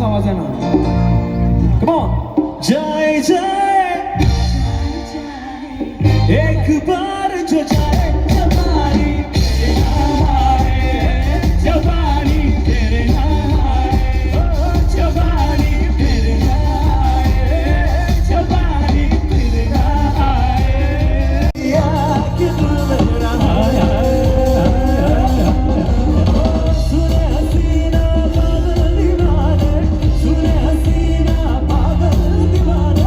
आवाज येणार. Come on. जाए जाए, एक बार जो जाए, जवानी तेरे नाम आए, जवानी तेरे नाम आए, ओ जवानी तेरे नाम आए, जवानी तेरे नाम आए, या कि तू मेरा आया. सुने हसीना पागल दीवाने, सुने हसीना पागल दीवाने,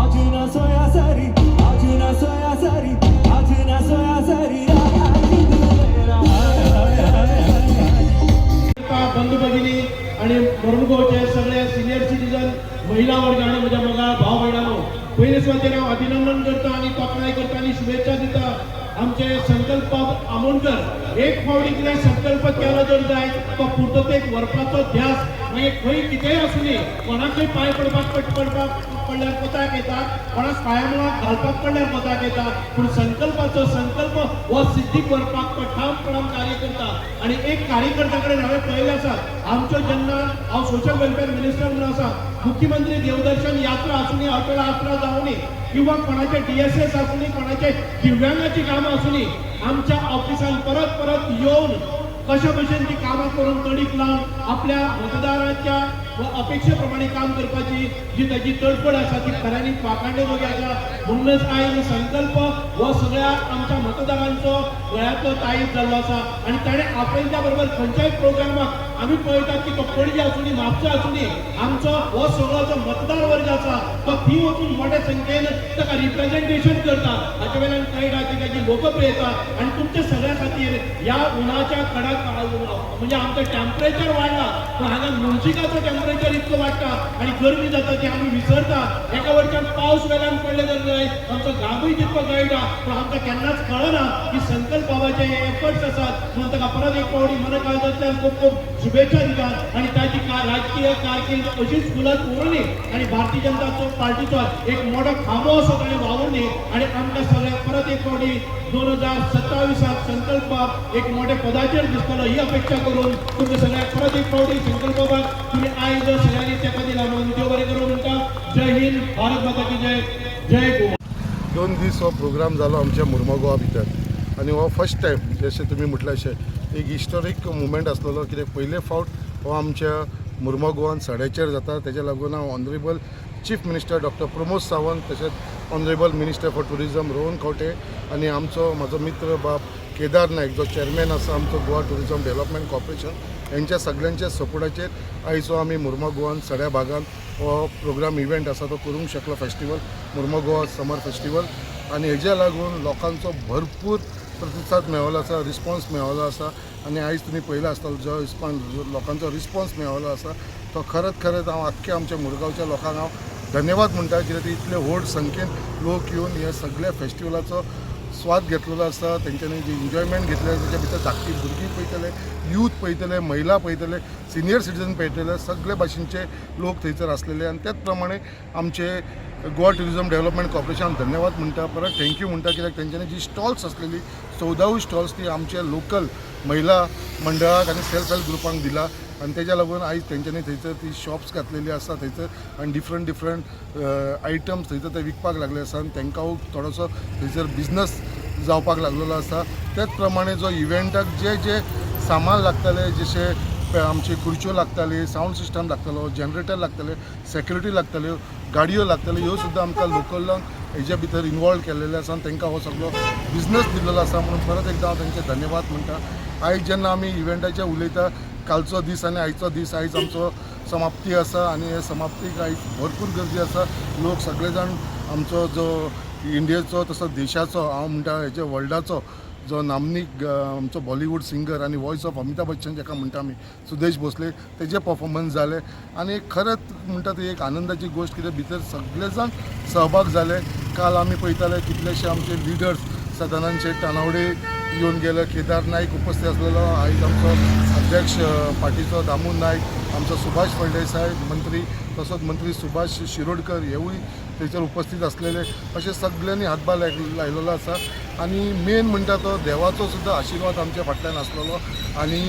आज ना सोया सारी, आज ना सोया सारी, आज ना सोया सारी रात, तू मेरा आया. बंधू भगिनी आणि मुरमुगावचे सगळे सिनियर सिटीजन, महिला वर्ग आणि म्हज्या मोगाळ भाव भयणांनो, पयले सुवातेर हांव अभिनंदन करता आनी तोखणाय करता आनी शुभेच्छा दिता. आमचे संकल्प आमोणकर एक फावटी कितें संकल्प केलो जर जाय, तो पुर्ततेक व्हरपाचो ध्यास मागीर खंय कितेंय आसूं, कोणाकय पांय पडपाक पडपाक पडल्यार कोताक येता, कोणाक पांया घालपाक पडल्यार कोताक येता, पूण संकल्पाचो संकल्प हो सिद्धीक व्हरपाक तो ठामपणान कार्य करता. आनी एक कार्यकर्त्या कडेन हांवें पळयलें आसा, आमच्यो जेन्ना हांव सोशल वेलफेअर मिनिस्टर म्हणून आसा, मुख्यमंत्री देवदर्शन यात्रा आसूं, अटल यात्रा जावं किंवा कोणाचे डीएसएस आसूं, कोणाचे दिव्यांगाची कामां आसूं, आमच्या ऑफिसान परत परत येवन कशा भशेन ती कामां करून तडीक लावन आपल्या मतदारांच्या अपेक्षे प्रमाणे काम करपाची जी ताची तडफड आसा, ती खऱ्यांनी वाखाणणे जोगी आसा. म्हणूनच आयज संकल्प हो सगळ्या आमच्या मतदारांचो गळ्यांतलो ताईत जाल्लो आसा. आनी ताणें आपयल्या बरोबर खंयच्याय प्रोग्रामाक आमी पळयतात की तो पणजे आसूं, म्हापसा आसूं, आमचो हो सगळो जो मतदार वर्ग आसा, तो थंय वचून मोठ्या संख्येन ताका रिप्रेझेंटेशन करता. हाचे वयल्यान कळटा की ताची लोकप्रियता. आनी तुमच्या सगळ्या खातीर ह्या उन्हाच्या कडक, म्हणजे आमचं टेम्परेचर वाडला, पूण हांगा मुळशीकाचो टेम्परेचर इतलो वाडटा आनी गरमी जाता ती आमी विसरता. एका वटच्यान पावस वेल्यान पडले जाल्यार आमचो घामूय तितको गळटा, पूण आमकां केन्नाच कळना की संकल्प बाबाचे हे एफर्ट्स आसात. म्हणून ताका परत एक फावटी मन काळजांतल्यान खूब खूब शुभेच्छा दिता आनी ताची राजकीय कारकीर्द अशीच फुलत उरूंदी आनी भारतीय जनता पार्टीचो एक मोठो खांबो असो ताणें वावुरनी आनी आमकां सगळ्यांक परत एक फावटी 2027 त संकल्प बाब एक मोठ्या पदाचेर दिसतलो ही अपेक्षा करून तुमच्या सगळ्यांक परत एक फावटी संकल्प बाब तुम्ही आयज सगळ्यांनी तेंको दिला म्हणून देव बरें करूं म्हणटा. जय हिंद, भारत माता की जय, जय गोवा. 2 दीस हो प्रोग्राम जालो आमच्या मुर्मगांवा भितर आनी हो फर्स्ट टायम, जशें तुमी म्हटलें अशें एक हिस्टोरीक मुवमेंट आसलेलो, कित्याक पयले फावट हो आमच्या मुर्मगांवान सड्याचेर जाता. तेज्या लागून हांव honourable chief minister doctor Pramod Sawant, तशेंच honourable minister for tourism Rohan Khaunte आनी आमचो म्हाजो मित्र बाब केदार नायक, जो चेअरमॅन आसा आमचो गोवा टुरिजम डेव्हलपमेंट कॉर्पोरेशन, हेंच्या सगळ्यांच्या सपोर्टाचेर आयज हो आमी मुर्मगांवान सड्या भागान हो प्रोग्राम इव्हेंट आसा तो करूंक शकलो, फेस्टिवल, मुर्मगांवा समर फेस्टिवल. आनी हेज्या लागून लोकांचो भरपूर प्रतिसाद मेळ्ळो आसा, रिस्पॉन्स मेळ्ळो आसा. आनी आयज तुमी पळयला आसतलो, जो रिस्पॉन्स, लोकांचो रिस्पॉन्स मेळ्ळो आसा, तो खरेंच खरेंच हांव आख्ख्या आमच्या मुरगांवच्या लोकांक हांव धन्यवाद म्हणटा, कित्याक ते इतले व्हड संख्येन लोक येवन ह्या सगळ्या फेस्टिवलाचो स्वाद घेतलेलो आसा. तेंच्यांनी जी एन्जॉयमेंट घेतलें, तेच्या भितर धाकटी भुरगीं पळयतले, यूथ पळयतले, महिला पळयतले, सिनियर सिटीजन पळयतले, सगळे भाशेनचे लोक थंयसर आसलेले. आनी त्याच प्रमाणे आमचे गोवा टुरिजम डेव्हलपमेंट कॉर्पोरेशन धन्यवाद म्हणटा, परत thank you म्हणटा, कित्याक तेंच्यांनी जी स्टॉल्स आसलेली, 14वूय स्टॉल्स ती आमचे लोकल महिला मंडळाक आनी सेल्फ हेल्प ग्रुपांक दिला. आनी तेज्या लागून आयज तेंच्यांनी थंयसर ती शॉप्स घातलेली आसा थंयसर आनी डिफरंट डिफरंट आयटम्स थंयसर ते विकपाक लागले आसा आनी तांकां थोडोसो थंयसर बिजनस जावपाक लागलेलो आसा. त्याच प्रमाणे जो इव्हेंटाक जे जे सामान लागताले, जशे आमची खुर्च्यो लागताली, सावंड सिस्टम लागतालो, जनरेटर लागताले, सेक्युरिटी लागताल्यो, गाडयो लागताल्यो, ह्यो सुद्दां आमकां लोकलांक हेज्या भितर इनवॉल्व केल्लेले आसा आनी तांकां हो सगळो बिजनस दिल्लेलो आसा. म्हणून परत एकदां हांव तांचे धन्यवाद म्हणटा. आयज जेन्ना आमी इव्हेंटाचेर उलयता, कालचो दीस आनी आयचो दीस, आयज आमचो समाप्ती आसा आनी हे समाप्तीक आयज भरपूर गर्दी आसा. लोक सगळे जाण आमचो जो इंडियेचो तसो देशाचो, हांव म्हणटा हेजे वर्ल्डाचो जो नामनीक आमचो बॉलिवूड सिंगर आनी वॉयस ऑफ अमिताभ बच्चन जाका म्हणटा आमी, सुदेश भोसले, तेजे परफॉर्मन्स जाले. आनी खरेंच म्हणटा ती एक आनंदाची गोश्ट, कित्याक भितर सगळे जाण सहभाग जाले. काल आमी पळयताले, कितलेशे आमचे लिडर्स, सदानंद शेट तानावडे येवन गेले, केदार नायक उपस्थित आसलेलो, आयज आमचो अध्यक्ष पार्टीचो दामू नायक, आमचो सुभाष फळदेसाय मंत्री, तसोच मंत्री सुभाष शिरोडकर हेवूय थंयसर उपस्थित आसलेले. अशें सगळ्यांनी हातभार लायलेलो आसा. आनी मेन म्हणटा तो देवाचो सुद्दां आशिर्वाद आमच्या फाटल्यान आसलेलो. आनी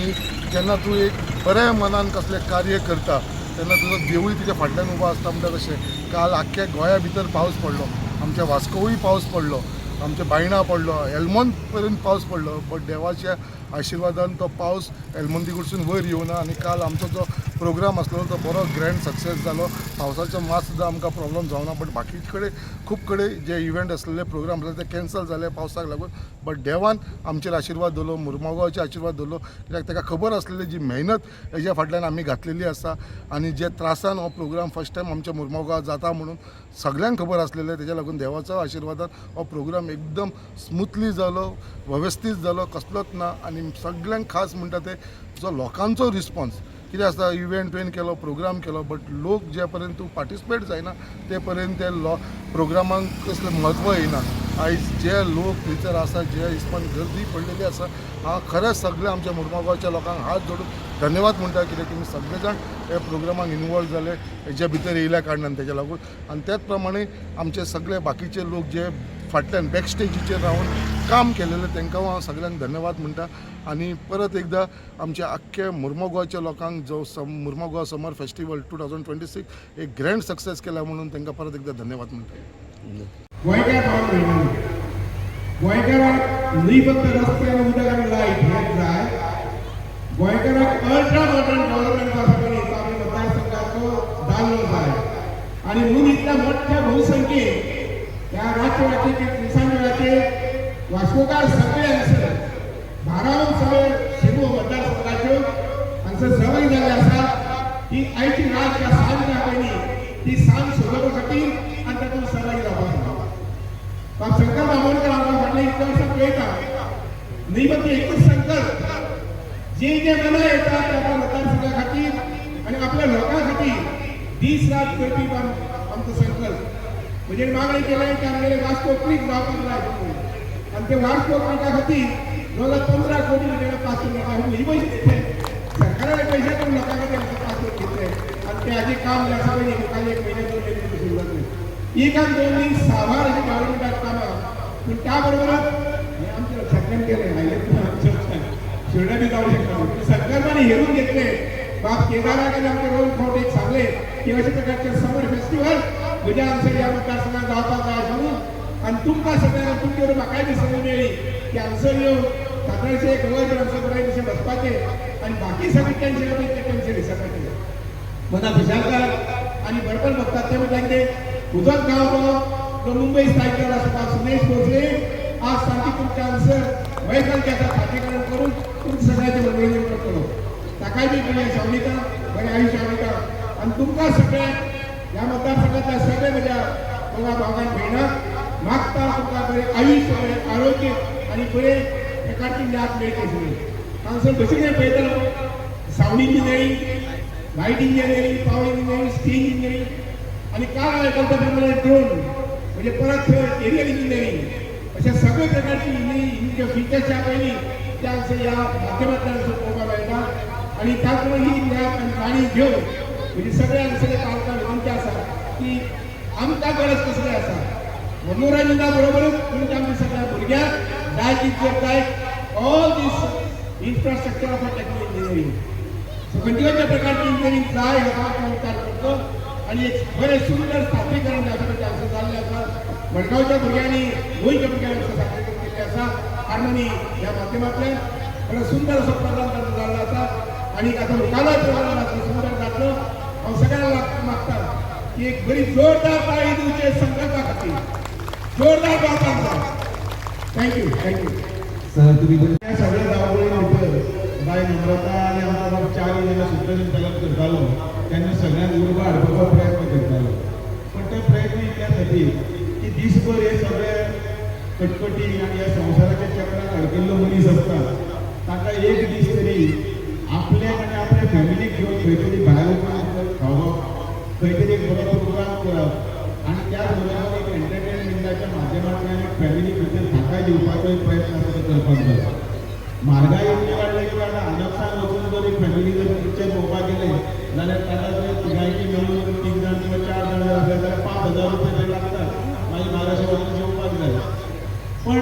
जेन्ना तूं एक बऱ्या मनान कसलें कार्य करता तेन्ना तुजो देवूय तुज्या फाटल्यान उबो आसता म्हणटा तशें. काल आख्ख्या गोंया भितर पावस पडलो, आमच्या वास्कोवूय पावस पडलो, आमच्या बायणा पडलो, एलमोंद पर्यंत पावस पडलो, बट देवाच्या आशिर्वादान तो पावस एलमोंदी कडसून वयर येवना आनी काल आमचो जो प्रोग्राम आसलो तो बरो ग्रँड सक्सेस जालो. पावसाचो मात सुद्दां आमकां प्रॉब्लम जावना, बट बाकी कडेन खूब कडेन जे इव्हेंट आसलेले, प्रोग्राम आसले, ते कॅन्सल जाले पावसाक लागून. बट देवान आमचेर आशिर्वाद दवरलो, मुरमुगांवचे आशिर्वाद दवरलो, कित्याक ताका खबर आसलेली जी मेहनत हेज्या फाटल्यान आमी घातलेली आसा आनी जे त्रासान हो प्रोग्राम फर्स्ट टायम आमच्या मुरमुगांव जाता म्हणून सगळ्यांक खबर आसलेलें. तेज्या लागून देवाचो आशिर्वादान हो प्रोग्राम एकदम स्मुथली जालो, वेवस्थीत जालो, कसलोच ना. आनी सगळ्यांक खास म्हणटा ते जो लोकांचो रिस्पॉन्स. कितें आसता, इव्हेंट तुवें केलो, प्रोग्राम केलो, बट लोक जे पर्यंत तूं पार्टिसिपेट जायना ते पर्यंत ते लो प्रोग्रामाक कसलें म्हत्व येयना. आयज जे लोक थंयसर आसा, जे हिसपान गर्दी पडलेली आसा, हांव खरेंच सगळे आमच्या मुरमुगांवच्या लोकांक हात जोडून धन्यवाद म्हणटा, कित्याक तुमी सगळे जाण ह्या प्रोग्रामाक इनवॉल्व जाले हेज्या भितर येयल्या कारणान. तेज्या लागून आनी त्याच प्रमाणे आमचे सगळे बाकीचे लोक जे फाटल्यान बॅक स्टेजीचेर रावन काम केलेलें, तांकां हांव सगळ्यांक धन्यवाद म्हणटा. आनी परत एकदां आमच्या आख्ख्या मुरमुगांवच्या लोकांक जो सम मुरमुगांव समर फेस्टिवल 2026 एक ग्रँड सक्सेस केला म्हणून तांकां परत एकदां धन्यवाद म्हणटा. गोंयकार भाव भयणांनो, गोंयकाराक न्ही फक्त रस्ते आनी उदक आनी लायट हेंच जाय. गोंयकाराक अल्ट्रा मॉडर्न डेव्हलपमेंट आसा पळय, तो आमी मतदारसंघाचो जाल्लो जाय. आनी म्हणून इतल्या मोठ्या बहुसंख्येन ह्या रातच्या वेळाचेर, दिसांच्या वेळाचेर वास्कोकार सगळे हांगसर भारावन सगळे शिमो मतदारसंघाच्यो हांगसर सहभागी जाल्ले आसा. ही आयची रात ह्या सांज पयलीं ती सांज सोडोवपा खातीर आनी तातूंत सहभागी जावपाक जाय. बाब शंकर बामोणकर आमकां फाटल्या इतल्या वर्सां पळयता. न्ही फक्त एकूच संकल्प, जे जे मना येता ते आपल्या मतदारसंघा खातीर आनी आपल्या लोकां खातीर दीस रात करपी आमचो संकल्प. म्हणजे मागणी केल्या की आमगेले वास्को क्रीक जावपाक जाय म्हणून. आनी ते वास्को क्रिका खातीर जवळ 15 कोटी रुपया पास करून घेतला. ही पयशे दितले सरकाराने पयशे करून लोकां खातीर पास करून घेतले. आनी ते हाजें काम जें आसा पळय, मुखार एक म्हयने, 2 म्हयने सुरू जातलें. ही काम 2 दीस साबार अशी गव्हर्मेंटाक कामां. पूण त्या बरोबरच हें आमच्या लक्षांतल्यान गेलें, आयलें आमच्या लक्षात, शिर्डा बी जावं शकता. पूण संकल्पाने हेरून घेतले. बाब केदाराक आनी आमचे रोहन खंवटे एक सांगले की अशा प्रकारचे समर फेस्टिवल म्हज्या हांगसर ह्या मतदारसंघात जावपाक जाय म्हणून. आनी तुमकां सगळ्यांक तुमचे बरोबर म्हाकाय बी संद मेळ्ळी की हांगसर येवन सादारणशें एक वरभर हांगसर बरें भशेन बसपाचें आनी बाकी सगळें टेन्शन आसा तें टेन्शन विसरपाचें. मना खुशालकार आणि बडबड बघतात ते म्हणटा कितें, म्हजोच गांव तो जो मुंबई स्थायिक जालो आसा, सुनेश भोसले, आज सामकी तुमच्या हांगसर मैफल आसा सादरीकरण करून तुमच्या सगळ्याचें मनोरंजन करतलो. ताकाय बी बरें सांगता, बरें आयुश्य सांगता. आनी तुमकां सगळ्यांक, ह्या मतदारसंघातल्या सगळे म्हज्या दोगा भावान भयणाक मागता, तुमकां बरें आयुश्य, बरें आरोग्य आनी बरे प्रकारची याद मेळची सगळी. हांगसर कशी पळयतलो, sound engineering, light engineering, power engineering, steel engineering आणि काल हांवें त्या प्रमाणे ड्रोन, म्हणजे परत एरियल इंजिनिअरिंग, अशा सगळे प्रकारची इंजिनिअरिंग जे फिचर्स ह्या पयलीं त्या ह्या माध्यमांतल्यान पळोवपाक मेळटा. आणि त्याचप्रमाणे ही ज्ञान आनी जाणीव घेवन म्हणजे सगळे हांगसरले पालकांक विनंती आसा की आमकां गरज कसली आसा, मनोरंजना बरोबरूच म्हणजे आमच्या सगळ्या भुरग्यांक जाय तितले जाय all this infrastructure of a technical engineering. So खंयच्या खंयच्या प्रकारची इंजिनिअरिंग जाय हाचो आमकां विचार करचो आणि एक बरें सुंदर सादरीकरण जें आसा तें हांगसर जाल्लें आसा. मडगांवच्या भुरग्यांनी, गोंयच्या भुरग्यांनी हांगसर सादरीकरण केल्लें आसा. हार्मनी ह्या माध्यमांतल्यान बरो सुंदर असो प्रोग्राम तांचो जाल्लो आसा आणि आतां मुखाल्लो प्रोग्राम आसा सुंदर जातलो. हांव सगळ्यांक मागता की एक बरी जोरदार टाळी दिवचे संकल्पा खातीर. जोरदार जावपाक जाय. Thank you, thank you. Sir, तुम्ही बरें ह्या सगळ्या धांवपळी भितर बाय नम्रता आनी आमचो बाब चारी जेन्ना सूत्रसंचालन करतालो तेन्ना सगळ्यांक उर्बा हाडपाचो प्रयत्न करतालो. पण ते प्रयत्न इतल्या खातीर की दीसभर हे सगळे कटकटी आनी ह्या संवसाराच्या चक्रात अडकिल्लो मनीस आसता, ताका एक दीस तरी आपल्याक आनी आपल्या फॅमिलीक घेवन खंय तरी भायर वचून खावप, खंय तरी एक बरो प्रोग्राम करप आनी त्याच बरोबर एक एंटरटेनमेंटाच्या माध्यमांतल्यान एक फॅमिली भितर थाकाय दिवपाचो एक प्रयत्न आसा तो करपाक जाय. म्हारगाय इतली वाडल्या की आतां आनक्सान वचून जर एक फॅमिली जर पिक्चर पळोवपाक गेले जाल्यार ताका जर तिगांयची मेळून तीग जाण किंवा चार जाण जर आसले जाल्यार 5,000 रुपया थंय लागतात. मागीर बाराशे वचून जेवपाक जाय. पण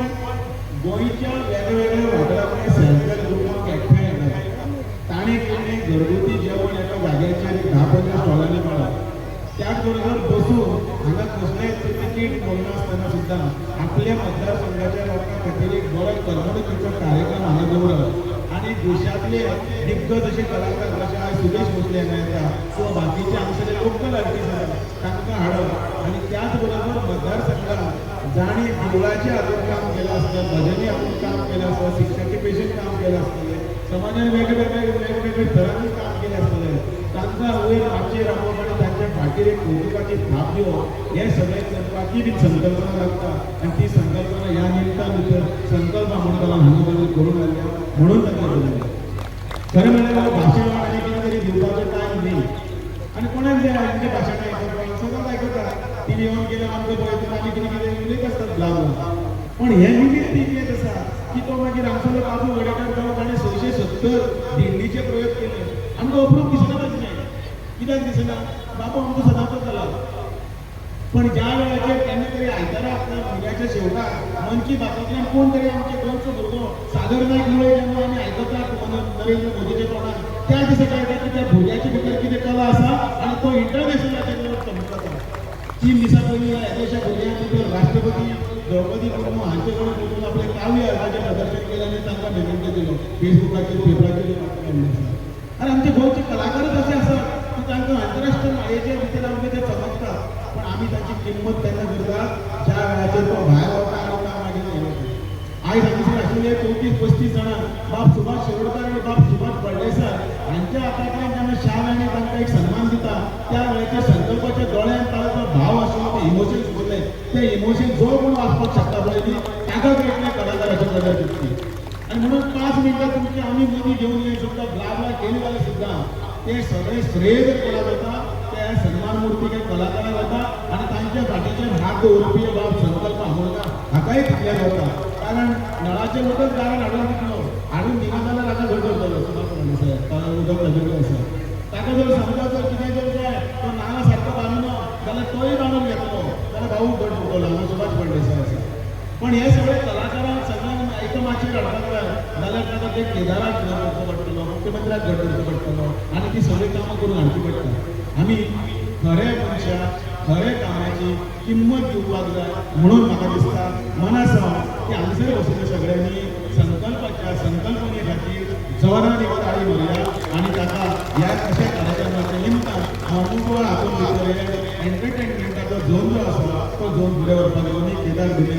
गोंयच्या वेगवेगळ्या वाठारांतले सेल्फ हेल्प ग्रुपांक एकठांय येतात, ताणें केल्लें घरगुती जेवण एका जाग्याचेर 10-15 स्टॉलांनी मेळत. त्याच बरोबर बसून हांगा कसलेंच तिकीट मोडनासतना सुद्दां आपल्या मतदारसंघाच्या लोकां खातीर एक बरो करमणुकीचो कार्यक्रम हांगा दवरप आनी देशांतले दिग्गज अशे कलाकार जशे आयज सुदेश भोसले हांगा येता किंवा बाकीचे हांगसरले लोकल आर्टिस्ट आसा तांकां हाडप आनी त्याच बरोबर मतदारसंघात जांणी देवळाचे हातून काम केलां आसतलें, भजनी हातून काम केलें आसतलें, शिक्षकी पेशेन काम केलें आसतलें, समाजान वेगवेगळे वेगवेगळे थरांनी काम केलें आसतलें, तांकां वयर माचयेर आपोवप आनी तांच्या फाटीर एक कौतुकाची थाप दिवप हें सगळें करपाची बी संकल्पना लागता आनी ती संकल्पना ह्या निमतान भितर संकल्प आमोणकरान हांगा बरोबर करून हाडल्या म्हणून तांकां बरयलें. खरें म्हणल्यार भाशण आनी कितें तरी दिवपाचें टायम न्ही आनी कोणाक जाय आमचें भाशण आयकपाक, सदांच आयकता. टिवी ऑन केल्यार आमकां पळयतात आनी कितें कितें उलयत आसतात ब्ला ब्ला. पण हें निमित्त इतलेंच आसा की तो मागीर आमचो बाबू गडेकार जालो, ताणें 670 दिंडीचे प्रयोग केले. आमकां अप्रूप दिसना ताचें. कित्याक दिसना? बाबू आमकां सदांच जाला. पण ज्या वेळाचेर केन्ना तरी आयतारा आपल्या म्हयन्याच्या शेवटाक मन की बातांतल्यान कोण तरी आमचे गोंयचो भुरगो सागर नायक मुळे जेन्ना आमी आयकतात नरेंद्र मोदीच्या तोंडान, त्या दिसा कळटा की त्या भुरग्याच्या भितर कितें कला आसा आनी तो इंटरनॅशनलाचेर चमकता. 3 दिसां पयलीं येद्याशा भुरग्यान भितर राष्ट्रपती द्रौपदी मुर्मू हांचे कडेन वचून आपलें काव्य हाचें प्रदर्शन केलें आनी तांकां मेमेंटो दिलो. फेसबुकाचेर पेपराचेर बातमी आयिल्ली आसा. आनी आमचे गोंयचे कलाकारच अशे आसात की तांकां आंतरराष्ट्रीय माळयेचेर भितर आमकां ते चमकतात, पण आमी तांची किंमत तेन्ना करतात ज्या वेळाचेर तो भायर वता आनी तो मागीर हें वता. आयज हांगासर आशिल्ले 34-35 जाणां बाब सुभाष शिरोडकर आनी बाब सुभाष फळदेसाय हांच्या हातांतल्यान जेन्ना शाल आनी तांकां एक सन्मान दिता त्या वेळाचेर संकल्पाच्या दोळ्यांत ताजो जो भाव आशिल्लो, ते इमोशन्स उरले, ते इमोशन जो कोण वाचपाक शकता पळय न्ही, ताका कळटलें कलाकाराची कदर कितली. आनी म्हणून 5 मिनटां तुमची आमी मदीं घेवन येवन सुद्दां ब्ला ब्ला केली जाल्यार सुद्दां ते सगळे श्रेय जर कोणाक वता ते सन्मान मूर्ती काही कलाकाराक वता आनी तांच्या फाटीचेर हात दवरपी बाब संकल्प आमोणकर हाकाय तितल्याच वता. कारण नळाचें उदक दारान हाडून दितलो, हाडून दिना जाल्यार हाका घट करतलो सुभाष फळदेसाय, उदक ताजे कडेन आसा. ताका जर समजा जर कितें जर जाय तो नाला सारको बांदलो जाल्यार तोय बांदून घेतलो जाल्यार भाऊ घट उरतलो. हांगा सुभाष फळदेसाय आसा. पण हे सगळे कलाकारांक सगळ्यांक एका माचयेर हाडपाक जाय जाल्यार ताका ते केदाराक घट करचो पडटलो, मुख्यमंत्र्याक घट करचो पडटलो आनी ती सगळीं कामां करून हाडची पडटा. आमी खरे मनशाक खरे कामाची किंमत दिवपाक जाय. म्हणून म्हाका दिसता मना सावन की हांगसर बशिल्ल्या सगळ्यांनी संकल्पाच्या संकल्पने खातीर जोरान एक ताळी मारुया आनी ताका ह्या अशा कार्यक्रमाच्या निमतान मर्मुगोवा हातूंत भितर एंटरटेनमेंटाचो झोन जो आसा तो झोन फुडें व्हरपाक आमी केदार दिले.